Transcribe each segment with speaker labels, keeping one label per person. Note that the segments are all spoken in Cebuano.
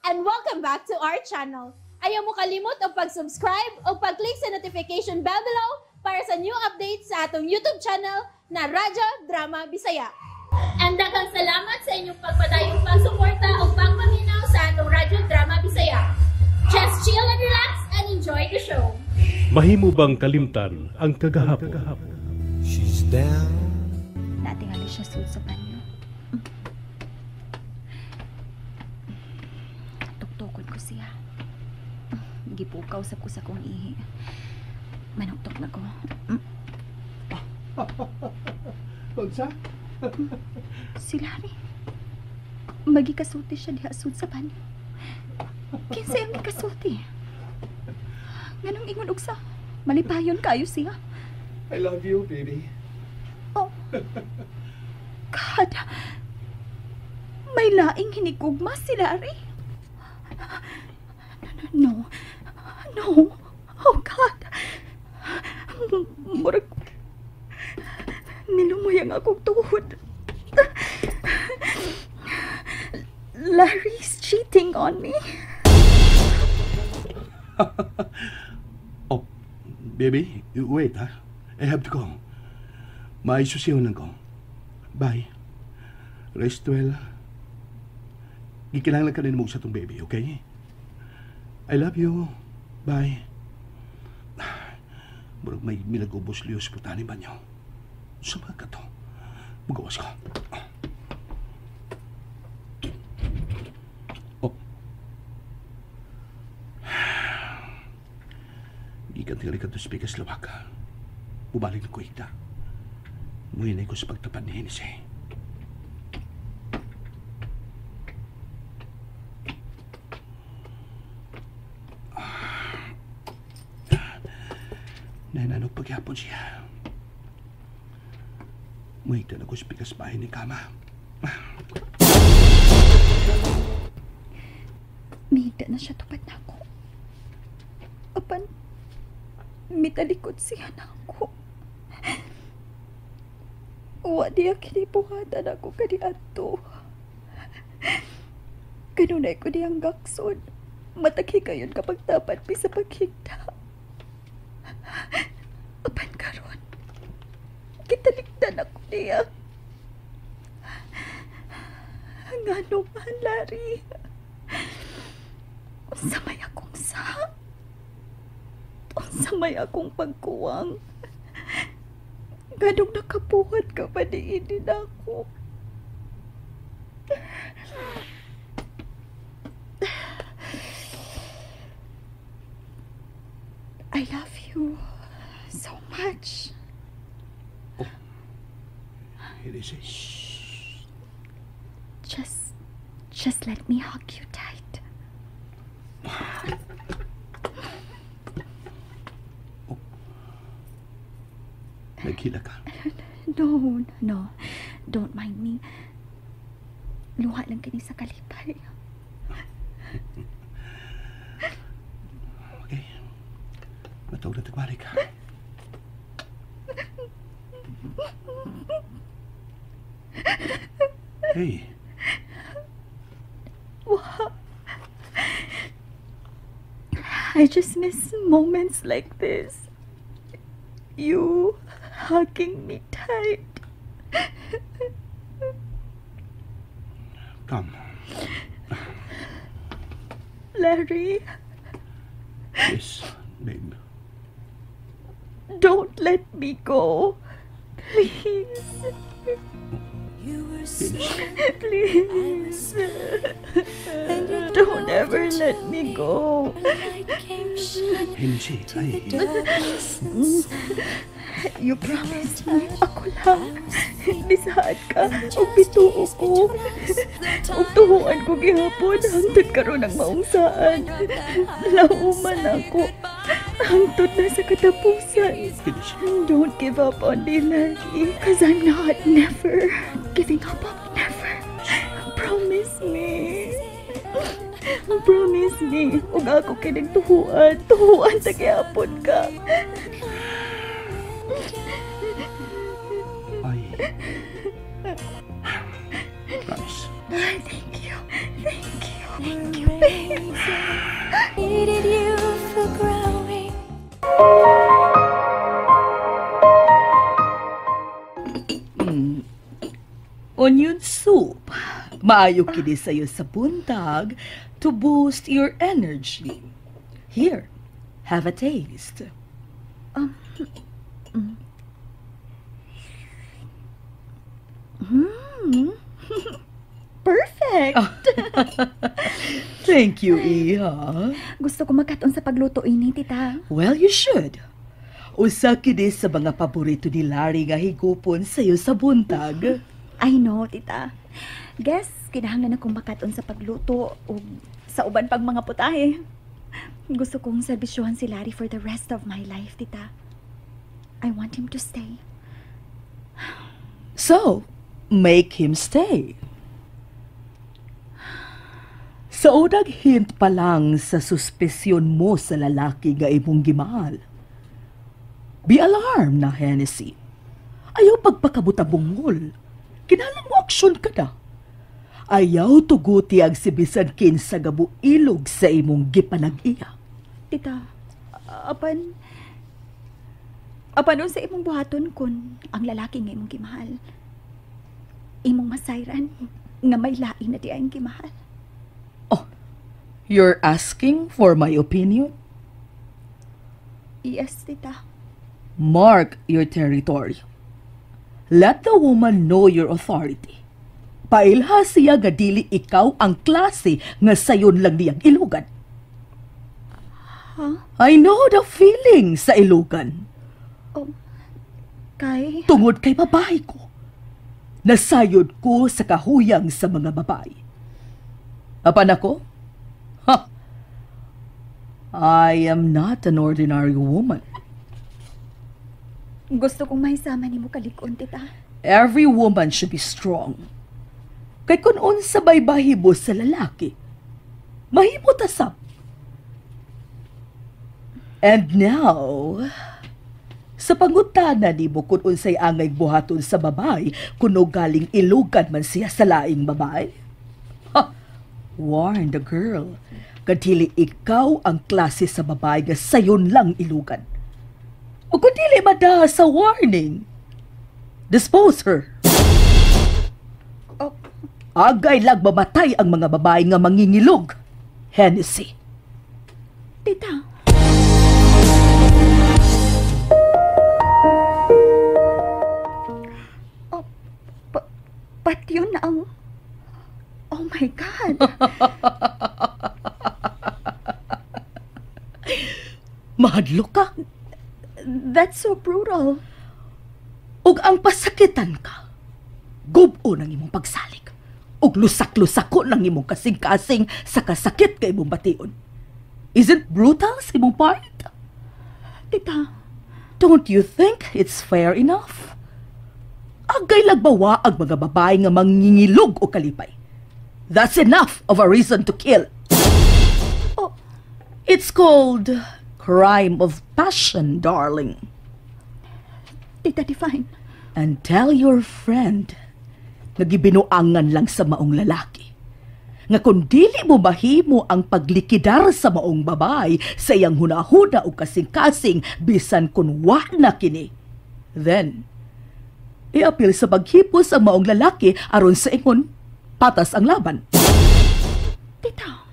Speaker 1: And welcome back to our channel. Ayaw mo kalimot og pag-subscribe o pag-click sa notification bell below para sa new updates sa atong YouTube channel na Radyo Drama Bisaya. And daghang salamat sa inyong pagpadayong pagsuporta o pagpaminaw sa atong Radyo Drama Bisaya. Just chill and relax and enjoy the show.
Speaker 2: Mahimo bang kalimtan ang kagahapon?
Speaker 3: She's down.
Speaker 4: Natingali siya sud sa banyo. Tuktukon ko siya. Gipukaw sa ko sa kong ihi. Manuktok na ko.
Speaker 5: Unsa?
Speaker 4: Si Larry. Magikasulti siya diha sud sa banyo. Kinsa ang gikasulti? Nganong ingon og sa? Malipayon kayo siya.
Speaker 5: I love you, baby.
Speaker 4: Oh. God. May laing hinigugma si Larry. No. No. Oh, God. Murag nilumoy ang akong tuhod. Larry's cheating on me.
Speaker 5: Oh, baby, wait, ha? I have to go. May susiyon lang ko. Bye. Rest well. Gikinahanglan ka rin mo sa itong baby, okay? I love you. Bye. Murag may milagubos liyos po tani ba niyo? Sama ka to. Magawas ko. Oh. Gikan tingali ka to sa Pikas Lawak. Bubalik na ko higda. Muhinay ko sa pagtapad ni Hennessy. Nahinanong pagyapon siya. Muhigda na ko sa pikas bahay ni Kama.
Speaker 4: Mihigda na siya tupad na ako. Apan, mitalikod siya na ako. Wa diya kinibuhatan ako kaniadto. Kanunay ko diyang gakson. Mataghi kayon kapag tapat mi sa paghigda. Apan karon, kitalikdan ako niya. Ngano man, Larry? Unsa may akong sa? Unsa may akong pagkuwang? Ganong nakabuhat ka pa niini na ako. I love you so much.
Speaker 5: Oh, it is.
Speaker 4: Shh. Just let me hug you tight.
Speaker 5: Oh. Naghila ka?
Speaker 4: No, no. Don't mind me. Luha lang kini sa kalipay.
Speaker 5: Okay. Matawag na tagbalik ka. Hey.
Speaker 4: Wow. I just miss moments like this. You hugging me tight.
Speaker 5: Come.
Speaker 4: Larry.
Speaker 5: Yes, babe.
Speaker 4: Don't let me go. Please. Please. Don't ever let me go.
Speaker 5: Hennessy, ay.
Speaker 4: You promised me. Ako lang. Bisaad ka. Ug bituo ko. Ug tuhuan ko gihapon. Hangtod karon ang maong saan. Lauman ako. Hangtod na sa katapusan. Don't give up on me, Larry. 'Cause I'm not never giving up on never. Promise me. Promise me. Ug ako kining tuhuan. Tuhuan sa gihapon ka.
Speaker 5: I promise.
Speaker 4: Thank you. Thank you. Thank you, babe.
Speaker 6: soup. Maayo kini sayo sa buntag to boost your energy. Here, have a taste.
Speaker 4: Perfect!
Speaker 6: Thank you, Iha.
Speaker 4: Gusto ko magkat-on sa pagluto ini, tita.
Speaker 6: Well, you should. Usa kini sa mga paborito ni Larry nga higupon sayo sa buntag.
Speaker 4: I know, tita. Guess, kinahanglan akong makat-on sa pagluto o sa uban pang mga putahe. Gusto kong serbisyuhan si Larry for the rest of my life, tita. I want him to stay.
Speaker 6: So, make him stay. Sa unang hint pa lang sa suspisyon mo sa lalaki nga imong gimahal, be alarmed na, Hennessy. Ayaw pagpakabutabungol. Kinahanglan mo aksyon ka na. Ayaw tuguti ang si bisan kinsa nga muilog sa imong gipanag-iya.
Speaker 4: Tita, apan unsa imong buhaton kun ang lalaki nga imong gimahal, imong masayran nga may lain na diay ang gimahal?
Speaker 6: You're asking for my opinion?
Speaker 4: Yes, tita.
Speaker 6: Mark your territory. Let the woman know your authority. Pailha siya nga dili ikaw ang klase nga sayon lang niyang ilugan.
Speaker 4: Huh?
Speaker 6: I know the feeling sa ilugan.
Speaker 4: Oh, kay?
Speaker 6: Tungod kay babae ko. Nasayod ko sa kahuyang sa mga babae. Apan ako? Ha! I am not an ordinary woman.
Speaker 4: Gusto kong mahisama nimo kalig-on, tita.
Speaker 6: Every woman should be strong. Kay kung unsa bay mahimo sa lalaki, mahimo ta sab. And now, sa pangutana nimo kung unsay angay buhaton sa babae kuno galing ilugan man siya sa laing babae. Ha! Warn the girl. Kadili ikaw ang klase sa babae nga sayon lang ilugan. O kung dili mada sa warning, dispose her.
Speaker 4: Oh.
Speaker 6: Agay lag mamatay ang mga babae nga mangingilog. Hennessy.
Speaker 4: Tita. Oh, pat yun ang... Oh my God!
Speaker 6: Mahadlok ka?
Speaker 4: That's so brutal.
Speaker 6: Ug ang pasakitan ka, gubo ng imong pagsalig. Ug lusak-lusako ng imong kasing-kasing sa kasakit kay imong bation. Isn't brutal sa imong part?
Speaker 4: Tita.
Speaker 6: Don't you think it's fair enough? Agay lagbawa ang mga babae nga mangingilog o kalipay. That's enough of a reason to kill.
Speaker 4: Oh.
Speaker 6: It's called crime of passion, darling.
Speaker 4: Tita Divine.
Speaker 6: And tell your friend nga gibinuangan lang sa maong lalaki. Nga kung dili mo mahimo ang paglikidar sa maong babae sa iyang hunahuna o kasing-kasing bisan kun wa na kini, then, iapil sa paghipos ang maong lalaki aron sa ingon, patas ang laban.
Speaker 4: Tita.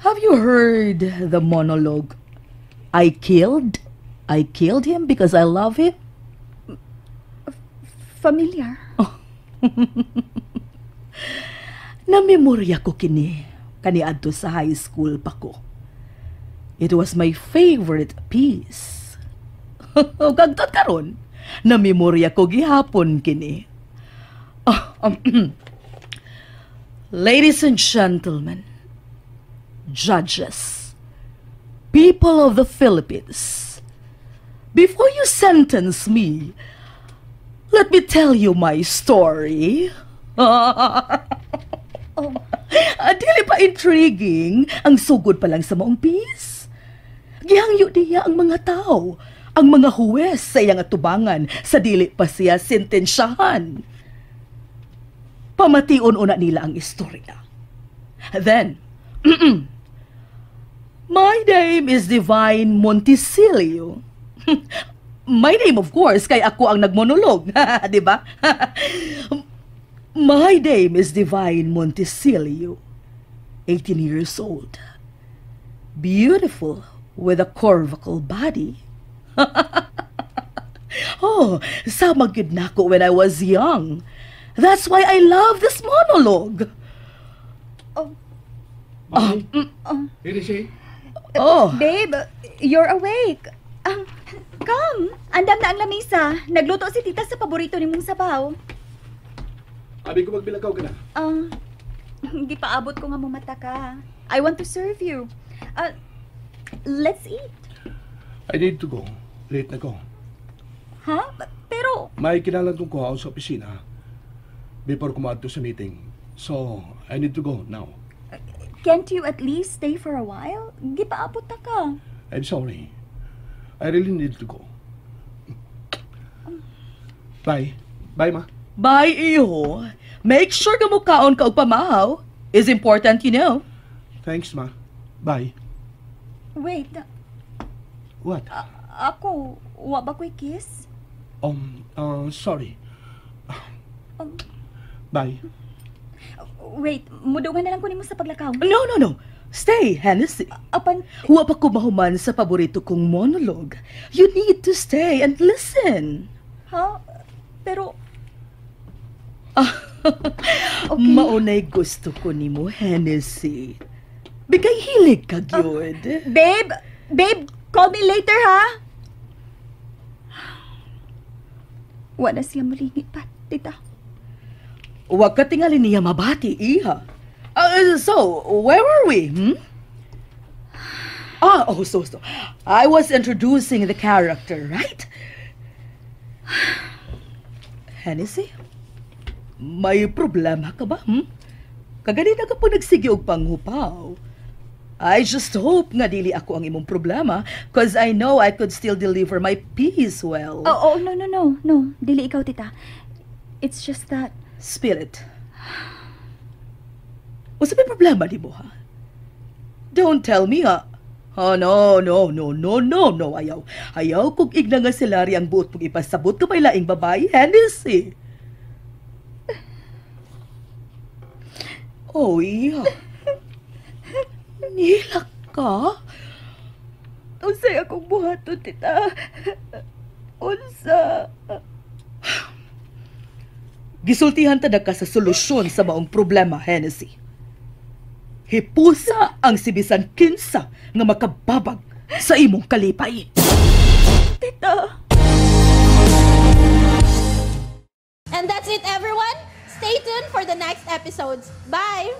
Speaker 6: Have you heard the monologue, I killed him because I love him?
Speaker 4: Familiar.
Speaker 6: Oh. Namemorya ko kini kaniadto sa high school pa ko. It was my favorite piece. Hangtod karon, namemorya ko gihapon kini. Oh, ladies and gentlemen, judges, people of the Philippines, before you sentence me, let me tell you my story.
Speaker 4: Oh.
Speaker 6: Dili pa intriguing ang sugod pa lang sa maong piece. Gihangyo niya ang mga tao, ang mga huwes sa iyang atubangan sa dili pa siya sentensyahan. Pamation una nila ang istorya. Then, my name is Divine Monticilio. My name, of course, kay ako ang nagmonolog. Di ba? My name is Divine Montecillo, 18 years old. Beautiful with a curvicle body. Oh, sama gyud nako when I was young. That's why I love this monologue.
Speaker 4: Oh.
Speaker 5: Bye. Hennessy?
Speaker 6: Oh,
Speaker 4: Babe, you're awake. Come, andam na ang lamisa. Nagluto si tita sa paborito nimong sabaw.
Speaker 5: Abi ko magbilakaw ka na.
Speaker 4: Gipaabot ko nga mumata ka. I want to serve you. Let's eat.
Speaker 5: I need to go. Late na ko.
Speaker 4: Ha? Pero,
Speaker 5: May kinahanglan kong kuhaon sa opisina before ko maadto sa meeting. So, I need to go now.
Speaker 4: Can't you at least stay for a while? Gipaabot na ka.
Speaker 5: I'm sorry. I really need to go. Bye. Bye, ma.
Speaker 6: Bye, iho. Make sure ka mukaon ka og pamahaw. Is important.
Speaker 5: Thanks, ma. Bye.
Speaker 4: Wait,
Speaker 5: What?
Speaker 4: Ako, wa ba ko'y kiss?
Speaker 5: Sorry. Bye.
Speaker 4: Wait, mudungan na lang ko nimo sa paglakaw.
Speaker 6: No. Stay, Hennessy.
Speaker 4: Apan,
Speaker 6: Wa pa ko mahuman sa paborito kong monologue. You need to stay and listen.
Speaker 4: Ha? Pero, okay.
Speaker 6: Maunay gusto ko nimo, Hennessy. Bigay hilig ka, gyud.
Speaker 4: Babe, babe, call me later, ha? Wala siya mulingi pa, tita.
Speaker 6: Huwag ka tingali niya mabati, iha. So, where were we? Hmm? Ah, oh, so. I was introducing the character, right? Hennessy? May problema ka ba, hmm? Kaganina ka po nagsige og panghupaw. I just hope nga dili ako ang imong problema 'cause I know I could still deliver my piece well.
Speaker 4: Oh, no. Dili ikaw, tita. It's just that
Speaker 6: Spill it. Unsa may problema nimo, ha? Don't tell me, ha? Oh, no. Ayaw. Ayaw kung igna nga si Larry ang buot mong ipasabot ka may laing babae, Hennessy. Oh, iya. Nilak ka?
Speaker 4: Unsay akong buhaton, tita? Unsa?
Speaker 6: Gisultihan ta ka sa solusyon sa maong problema, Hennessy. Hipusa ang sibisan kinsa nga makababag sa imong kalipay.
Speaker 4: Tita!
Speaker 1: And that's it, everyone. Stay tuned for the next episodes. Bye!